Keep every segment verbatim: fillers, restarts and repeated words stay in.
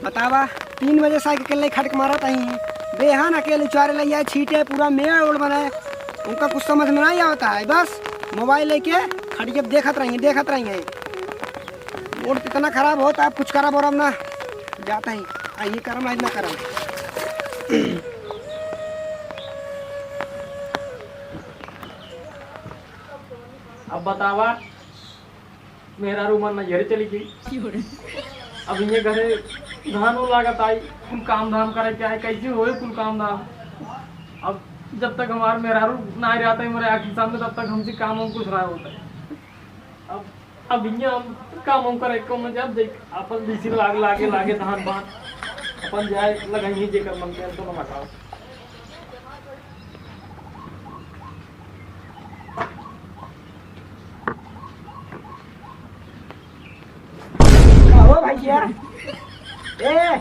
बतावा, तीन बजे से आके अकेले खटक मारत ही। बेहन अकेले उचारे लइ आए, छीटे, पूरा मेड़ ओड़ बनाए। उनका कुछ समझ में नहीं आवता है, बस मोबाइल लेके खटिया पे देखत रही, देखत रही है। मूड इतना खराब होता है, अब कुछ करब और अब ना जाता ही। आ, ये करम है, ना करम। अब बतावा, मेहरारू मन नैहरे चली गई। अब इहे घरे धानो लागत आई, कुल काम धाम करे के आई, कैसे होए कुल काम धाम? अब जब तक हमार मेहरारू ना रहता है मेरे आँखी सामने, तब तक हमसे काम हम कुछ ना होता है। अब, अब इहे हम काम हम करे को में जब देख अपन बीसी लाग लागे लागे धान पान अपन जाए लगाई ही जेकर मन के तो ना हटाओ। का हो भैया? ए,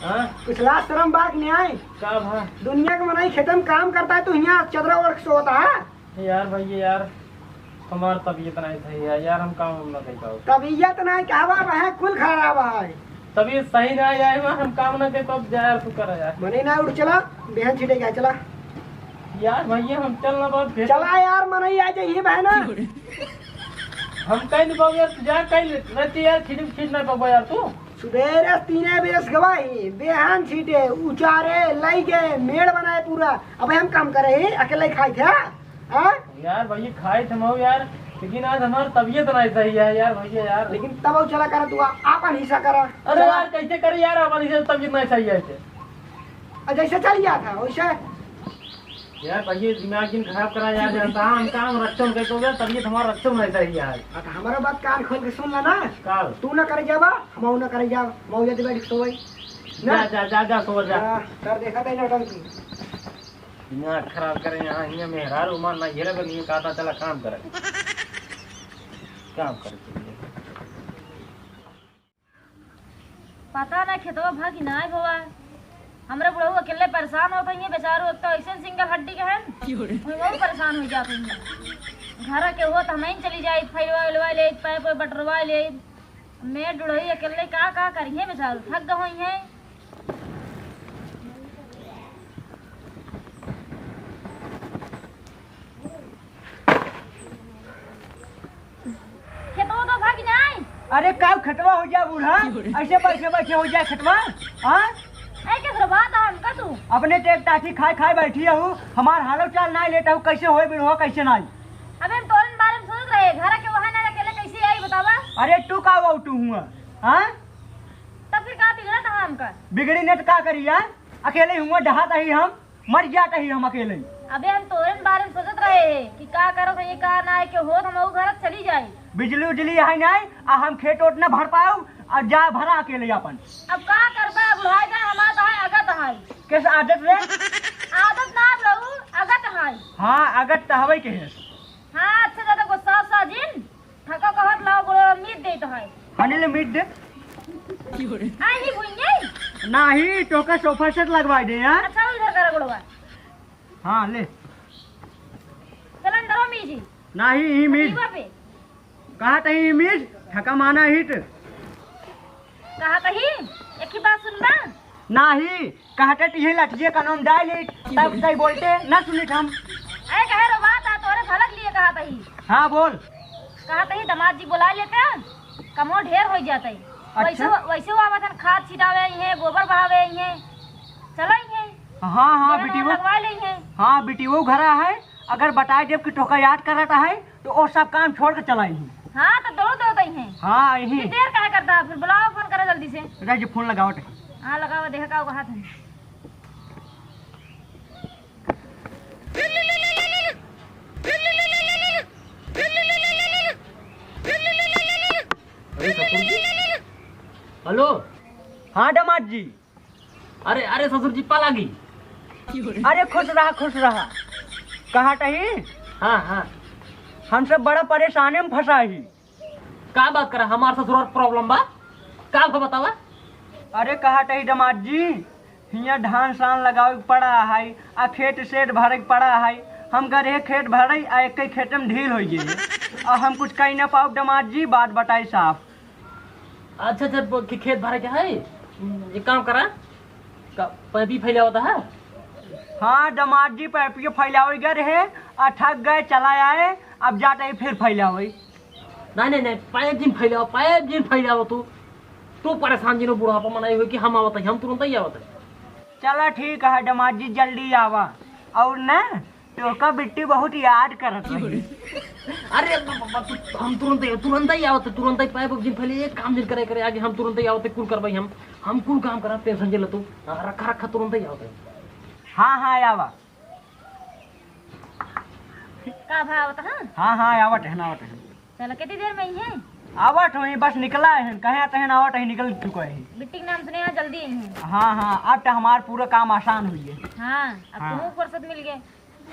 हाँ? कुछ लाज शरम बात नहीं आई? का भा? दुनिया के मनई खेतन काम करता है, तू यहाँ चदरा ओढ़ के सोता है? यार भैया यार, हमार तबीयत नहीं सही है यार, हम काम हम ना कर पाओ। तबीयत नहीं कहवा है, कुल खराब है। तबीयत सही ना आए बा, हम काम ना कर पाओ, जा यार, तू कर यार। मने ना उठ, चला, बेहन छीटे गया, चला। यार भैया, हम चल ना पाओ, फिर चला यार, मनई आ जाइए बहना। हम कहीं नहीं पाओ यार, तू जा कहीं, रहती यार, खिड़ी में खींच ना पाओ यार तू। सुबेरे तीन बजे से गवाही, बेहन छीटे, उचारे, लई गए, मेड़ बनाए पूरा। अब हम काम करे ही, अकेले खाए थे, हाँ? यार भैया, खाए थे मऊ यार, लेकिन आज हमार तबीयत नहीं सही है यार भैया यार। लेकिन तब चला कर तू आ-, आपन हिस्सा करा। अरे चला। यार, कैसे करे यार, आपन हिस्सा, तबीयत नहीं सही है ऐसे। आ, जैसे चल गया था वैसे। यार भैया, दिमाग दिन खराब करा यार, जानता हम काम रक्षण करते हुए तबीयत हमारा रक्षण नहीं सही है। आ, तो हमारा बात कान खोल के सुन ला ना। का? तू ना करे जाबा, हम ना करे जाब, मऊ जल्दी बैठ के सोई। जा, ना? जा, जा, जा, सो जा। हाँ, कर देखा था नौटंकी। दिमाग खराब करे यहाँ, यहाँ मेहरारू मार ना, ये रहे बनिए, कहता चला काम करे। काम करे। पता ना खेतवा भा कि नाय भवा। हमरे बुढ़ऊ अकेले परेशान होत हइये, बेचारू एक तो ऐसे सिंगल हड्डी के हैं, वही बहुत परेशान हो जात हइये। घर के होत हम ही चली जाइत, फैलवा उलवा लेइत, पाइप वाइप बटरवा लेइत। मैं बुढ़ऊ अकेले का का करिये बेचारू, थक गए हैं। खेतवा तो भाग जाए। अरे का खेतवा हो जाए बूढ़ा, ऐसे बैठे बैठे हो जाए खेतवा? हाँ? ऐ कैसे बात है हमका तू? अपने तो एक टाठी खाए खाए बैठी हूँ, हमार हालो चाल ना लेता हूँ, कैसे होए बिरहो कैसे ना। अबे हम तोरन बारे में सोचत रहे, घर के वहाँ ना अकेले कैसे आई बतावा? अरे तू का वो तू हुआ? हाँ? तब फिर का बिगड़त है हमका? बिगड़ी ने तो का करी यार, अकेले हुआ डहात ही हम। मर जात ही हम अकेले। अबे हम तोरे बारे में सोचत रहे हैं कि का करत है ये का ना है, के होत हम ऊ घर चली जाए। बिजली उजली है नहीं, आ हम खेत ओत न भर पाऊ, आ जा भरा अकेले अपन। अब का करबा, बुढ़ाई का हमार तो है, अगत है। किस आदत रे? आदत ना रहू, अगत है। हाँ, अगत तो हवे के है। हाँ, अच्छा ज्यादा गुस्सा उस्सा जिन। थका कहत लाओ गोड़वा मीत देत है। हनी ले मीत दे। आई ही भुइये। नाही, तोका सोफा सेट लगवाई दे यार। अच्छा, उधर कर गोड़वा। हाँ, ले। चल अंदर हो मीजी। नाही, ही मीत। खटिया पे। कहा तही ही मीत, थका माना हित। कहा तही, एक ही बात सुनबा। नाही, कहते तो ये लठिए का नाम डाल ले, तब तई बोलते, ना सुनित हम। अरे कहे रो बात, आ तोरे भलक लिए कहत ही। हाँ, बोल। कहत ही, दामाद जी बुला लेते हैं, कमो ढेर हो जाते हैं। अच्छा। वैसे, वैसे वो आवत हन, खाद छिटावे आई हैं, गोबर बहावे आई हैं, चला आई हैं। हाँ, हाँ, ये बिटियो। लगवा ले हैं। हाँ, बिटियो घरा है, अगर बताए देब कि तोका याद करत है, तो ओ सब काम छोड़ के चलाई ही। हाँ, तो दो, दो दई हैं। हाँ, यही। फिर देर काहे करता है? फिर बुलाओ, फोन करो जल्दी से। राजा जी, फोन लगावत है। हाँ, लगाओ, देखा का कहत है। अरे ससुर जी। हेलो। हाँ, दामाद जी। अरे, अरे ससुर जी, पा लागी। अरे खुश रहा, खुश रहा। कहा तही? हाँ, हाँ। हम सब बड़ा परेशानी में फंसा ही। का बात करा, हमार ससुर और प्रॉब्लम बा? का बा बतावा? अरे कहा तही दामाद जी, हियाँ धान सान लगावे के पड़ा है, आ खेत सेट भरे के पड़ा है। हम गए रहे खेत भरे, आ एक ही खेत में ढील हो गई, आ हम कुछ कही ना पाओ दामाद जी, बात बताई साफ। अच्छा, अच्छा, ब-, कि खेत भरे के है? एक काम करा, का पैपी फैलावत है? हाँ, दमाद जी, पैपी फैलावे गए रहे, आ थक गए, चला आए, अब जाते ही फिर फैलावे। नहीं, नहीं, नहीं, पैप जिन फैलाओ, पैप जिन फैलाओ तू। तू परेशान जिनो, बुढ़ापा मनाई हुई कि हम आवत है, हम तुरंत ही आवत है। चला ठीक है, दमाद जी, जल्दी आवा। और ना, तोका बिट्टी बहुत याद करत रही। अरे ब-, ब-, ब-, तू, हम तुरंत ही, तुरंत ही आवत, तुरंत ही पैप जिन फैले, एक काम जिन करे, करे आगे, हम तुरंत ही आवत, कुल करवाई हम, हम कुल काम करा, टेंशन जे ले तू। हाँ, रखा, रखा, तुरंत ही आवत। हाँ, हाँ, आवा। का भावत, हाँ? हाँ, हाँ, आवत है ना, आवत है। चला, कितनी देर में ही है? आवत होई, बस निकला है, कहे आते हैं ना, आवत है, निकल चुका है। बिट्टी के नाम सुने, यहाँ जल्दी आई हैं। हाँ, हाँ, अब तो हमार पूरा काम आसान हुई है। हाँ, अब हाँ। तुमको फुर्सत मिल गए।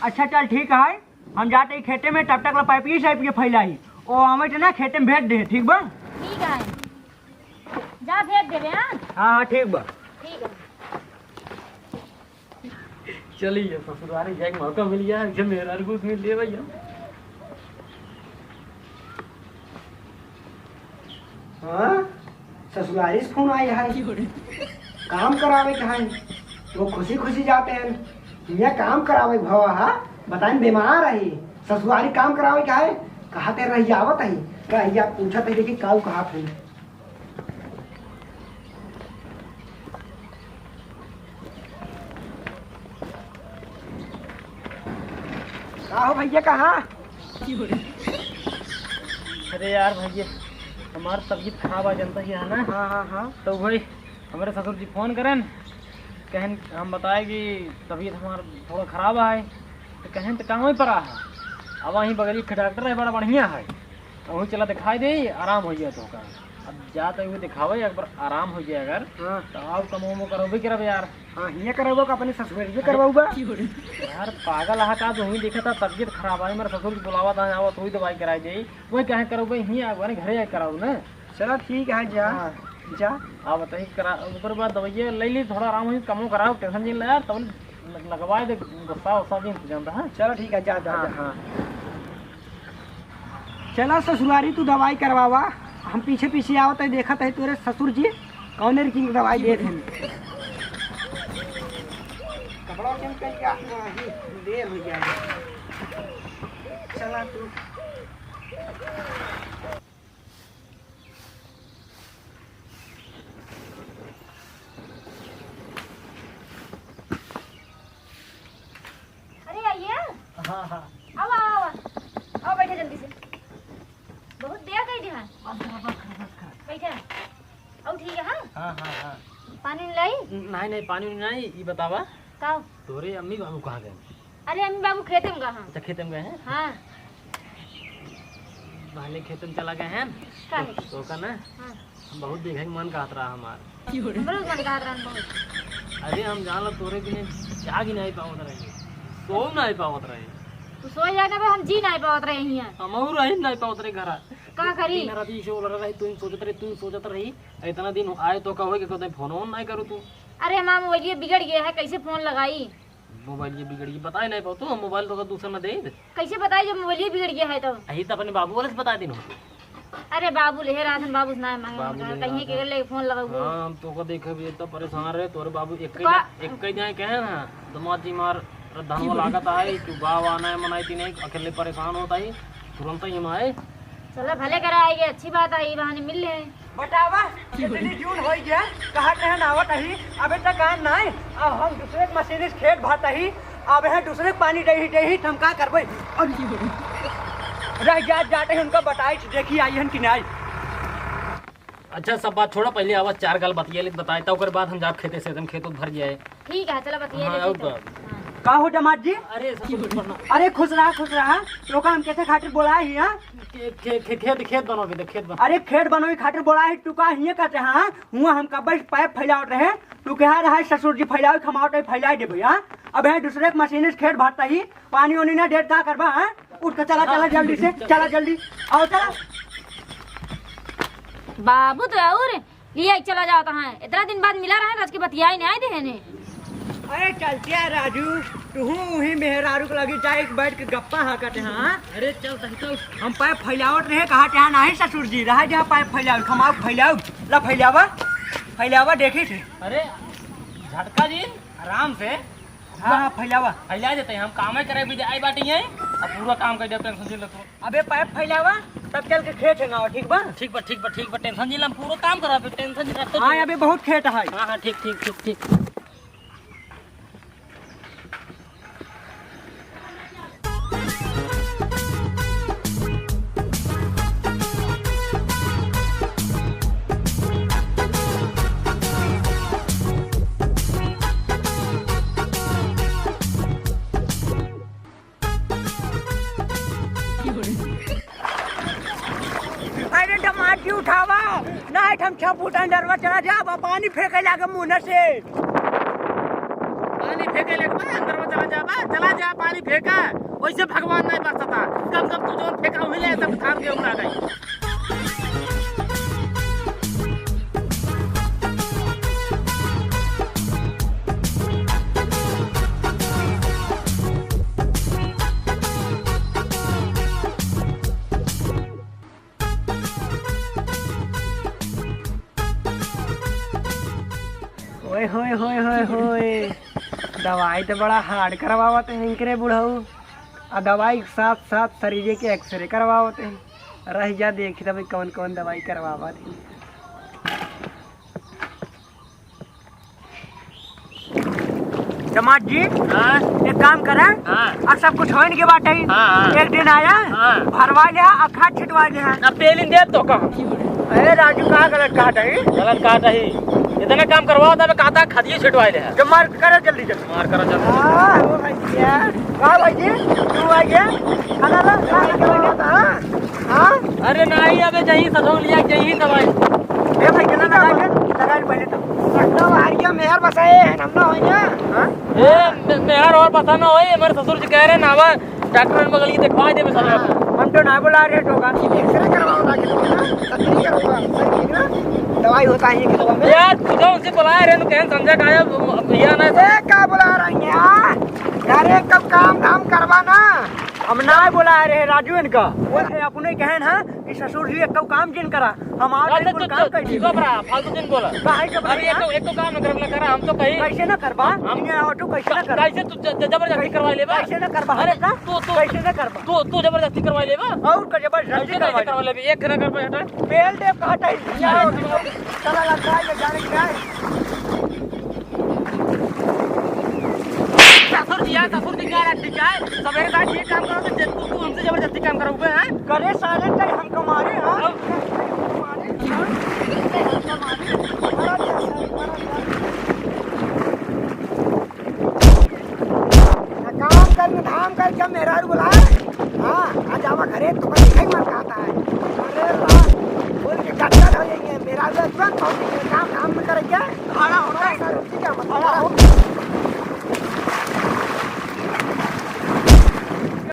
अच्छा, चल ठीक है, हम जाते ही खेते में, तब तक ला पैपिए सैपिए फैलाई, ओ आवे तो ना खेते में भेज दे, ठीक बा? ठीक है, जा भेज देबे, हाँ? हाँ, हाँ, ठीक बा। ठीक है। चलिए, ससुरारी जाए के मौका मिल गया, जब मेरा कुछ मिल ले भैया। हाँ, ससुरारी से फोन आया है, काम करावे के है, वो खुशी खुशी जाते हैं, हियाँ काम करावे के भवा है, बताइन बीमार है, ससुरारी काम करावे के है, कहा ते रही आवत है, कहिया पूछत है, देखी काऊ कहा थे। का हो भैया, कहाँ? अरे यार भैया, हमार तबीयत खराब है, जनता ही है ना। हाँ, हाँ, हाँ। तो वही हमारे ससुर जी फोन करेन, कहन, हम बताए कि तबीयत हमार थोड़ा खराब है, तो कहन तो काम ही पड़ा है। अब वहीं बगल एक डॉक्टर है, बड़ा बढ़िया है, वहीं चला दिखाई दे, आराम हो जाए तो का। अब जाते हुए दिखावे, एक बार आराम हो जाए अगर, हाँ। तो आओ कमो उमो करो भी करब यार। हाँ, हियाँ करबो का अपने ससुर भी करवाऊबा। यार पागल आहा का, जो ही देखा था तबीयत खराब है, मेरा ससुर की बुलावा था, आवा तो ही दवाई कराई दे। वही कहे करो भाई, हियाँ आवा, घरे आके कराओ ना। चला ठीक है, जा। हाँ। जा। आ बताइए, करा, ओकर बाद दवाइया ले ली, थोड़ा आराम हुई, कमो कराओ, टेंशन जिन ले यार, तब लग-, लगवाए दे, गुस्सा उस्सा भी इंतजाम रहा। चलो ठीक है, जा, जा, हाँ, जा। हाँ। चला ससुरारी, तू दवाई करवावा, हम पीछे पीछे आवत है, देखत है तोरे ससुर जी कौने रीति की दवाई देत हैं। कपड़ा change करके आ, हाँ, ही देर हो जाएगा। चला तू। अरे आइए। हाँ, हाँ। आओ, आओ, आओ। आओ, बैठे जल्दी से। बहुत देर कई दिहा। बस, बस, बस, बस, बस। बैठे। आओ, ठीक है, हाँ? हाँ, हाँ, हाँ। पानी लाई? नहीं, नहीं, पानी नहीं, ये बतावा। का? तोरे अम्मी बाबू कहाँ गए? अरे, अम्मी बाबू खेते में गए हैं। अच्छा, खेते में गए हैं? हाँ। पहले खेते में चला गए हैं। काहे? तो, तो का ना? हाँ। बहुत देखे के मन कहत रहा हमार। हमरो मन कहत रहन बहुत। अरे हम जान लो तोरे बिना जाग ही नहीं पावत रही, सो नहीं पावत रही। तू सो जाए ना बे, हम जी नहीं पावत रहे हियां। हम और रही नहीं पावत रहे घरा। का करी? दिन रात इसे बोल रही, तू ही सोचत रही, तू ही सोचत रही। इतना दिन आए तो का होई कि कदे फोन वोन नहीं करू तू। अरे हमार मोबाइल बिगड़ गया है, कैसे फोन लगाई? मोबाइल ये बिगड़ गई, बताए नहीं पाओ तो, मोबाइल तो का दूसरा ना दे। कैसे बताए जब मोबाइल बिगड़ गया है तो? यही तो अपने बाबू वाले से बता दिन हो। अरे बाबू ले राशन बाबू से ना मांगे, बाबू मांगे, ले कहीं राशन। के ले फोन लगाऊ। हाँ, हम तो को देखे भी इतना परेशान रहे, तोरे बाबू एक तो ही का जा-, एक ही जाए कहे ना, दमाद जी मार, अरे धनवा लागत आए, तू गाँव आना है, मनाई थी नहीं, अकेले परेशान होता ही, तुरंत ही हम आए। चलो भले करा आइए, अच्छी बात है, ये बहाने मिल ले। बतावा, कितनी जून हो गया, कहा कहन आवत ही, अबे तक आन नहीं। अब हम दूसरे के मशीन से खेत भरत ही, अब है दूसरे के पानी दे ही, दे ही, हम का करबे? अब रह जात जाते ही उनका बताई, देखी आई हन कि नहीं। अच्छा, सब बात छोड़ा, पहले आवा चार गाल बतिया ले, बताए, तब ओकर बाद हम जाब खेते से, हम खेत उत भर जाए। ठीक है, चला बतिया हाँ, लेते और तो। का? हाँ। का हो दामाद जी? अरे ससुर जी, प्रणाम। अरे खुश रहा, खुश रहा। तो का हम कैसे खातिर बोला ही, हाँ? खे-, खे-, खे-, खेत, खेत बनोबे तो, खेत बन- अरे खेत बनोबे खातिर बोला ही, तू का हिये कहते, हाँ? हुआ हम कब्बे से पाइप फैलावत रहे, तू कहा रहा है ससुर जी फैलावे, खमावत है, फैला देबे, हाँ? अब है दूसरे के मशीन से खेत भरता ही, पानी ओनी ना डेट का करबा, हाँ? उठ के चला, चला जल्दी से, चला जल्दी, आओ चला। बाबू तो और लिए चला जाता है। इतना दिन बाद मिला रहे, आज के बतियाई नहीं आए देहे ने। अरे चलते हैं राजू, तू वही मेहरारू के लगे जाए, बैठ के गप्पा हाँ करते हैं, हाँ? अरे चल सही तो। हम पाइप फैलावत रहे, कहा चाहे नहीं ससुर जी, रहा जहाँ पाइप फैलाओ, खमाओ फैलाओ, ला फैलावा। फैलावा देखी थे। अरे, झटका जी, आराम से। हाँ, हाँ, फैलावा। फैला देते हैं, हम कामे करे भी आए बाटे हैं, अब पूरा काम कर दे, tension जिन ला तू। अबे पाइप फैलावा, तब चल के खेत है ना, ठीक बा? ठीक बा, ठीक बा, ठीक बा, tension जिन ला, हम पूरा काम करा, tension जिन ला। हाँ, अबे बहुत खेत है। हाँ, हाँ, ठीक, ठीक, ठीक, ठीक। अरे दमाद जी उठावा, नाहीं त हम छह फुट अंदरवा चला जाब, पानी फेंके लागे मुँह से। पानी फेंके लागे बा, अंदरवा चला जाबा, चला जा, पानी फेंका, वैसे भगवान नहीं बरसता। कब कब तू जौन फेंका हुई ले, तब धान गेहूं आ गई। ओए होए होए होए होए, दवाई त बड़ा hard करवावत है इनकरे बुढ़ऊ, आ दवाई के साथ साथ शरीर के X-ray करवावत है। रह जा, देखी तब कौन कौन दवाई करवावत है। दमाद जी, हाँ? एक काम करा, हाँ। अब सब कुछ होइन के बाटे। हाँ, हाँ। एक दिन आया, हाँ। भरवा लिया, आ खाद छिटवा लिया। अब पेलिन देब तो कहा। अरे राजू, कहाँ गलत कहा तही? गलत कहा तही। इतना काम करवाओ, तब कहा था, खादिए छिटवा लिया। जब मार करा जल्दी जल्दी। मार करा जल्दी। हाँ, ओ भैया। का भाई जी? तू आ गया? खाना ला, खाना ला, हाँ? हाँ? अरे नाहीं, अबे जहीं ससुर लिया, जहीं दवाई। ए भाई, केला लगा के, लगा ले पहले तो। एकदम हारिया मेहर बसाए हैं, हम ना होइया। हाँ? ए, मे-, मेहर और बसा ना होई, हमारे ससुर जी कह रहे ना, आवा, डॉक्टर बगल की दिखवा दे, बस हमें। हम तो ना बुला रहे, तो का? X-ray करवाओ, ताकि तो ना, तकलीफ करूँगा, सही ठीक ना? दवाई होता है ये कि दवा में? यार, तू तो उनसे बुला रहे, तू कहन समझा का है, भैया ना। ए, का बुला रही है, हाँ? अरे, कब काम धाम करवा ना, हम ना बुला रहे राजू इनका। वो अपने कहन है कि ससुर जी एक काम जिन करा, हम आज अच्छा, कुल तू काम चुप, कर दिए। चुप रहा, फालतू जिन बोला। काहे के अरे, भाई, एक तो, एक तो काम न करब, न करा, हम तो कही। कैसे न करबा? हम इन्हें आओ, तू कैसे न करबा? कैसे तू ज-, ज-, जबरदस्ती करवा लेबा? कैसे न करबा? अरे, अरे, तू, तू, कैसे न करबा? तू, तू जबरदस्ती करवा लेबा? और का जबरदस्ती कैसे करवा कैसे लेबा? करवा लेबा? एक घंटा करबा, हटा। पेल दे, काटा ही। चला, लड़का, ये जाने क्या है? ससुर जी आए, ससुर जी कह रहा, ठीक है, सवेरे साठ ये काम करो, तो जे-, तू, तू हमसे जबरदस्ती काम करोगे, हैं? करे साले, तय हमको मारे, हाँ? अब मारे, हाँ? तय हमको मारे। मारा क्या, मारा क्या? ना काम कर, ना धाम कर, क्या मेहरारू बुलाए? हाँ, आ जावा घरे, तो बस खाई मन खाता है। अरे वाह, बोल के डॉक्टर हो जाइए, मेहरारू तुरंत पहुँच गए, काम धाम में करे क्या?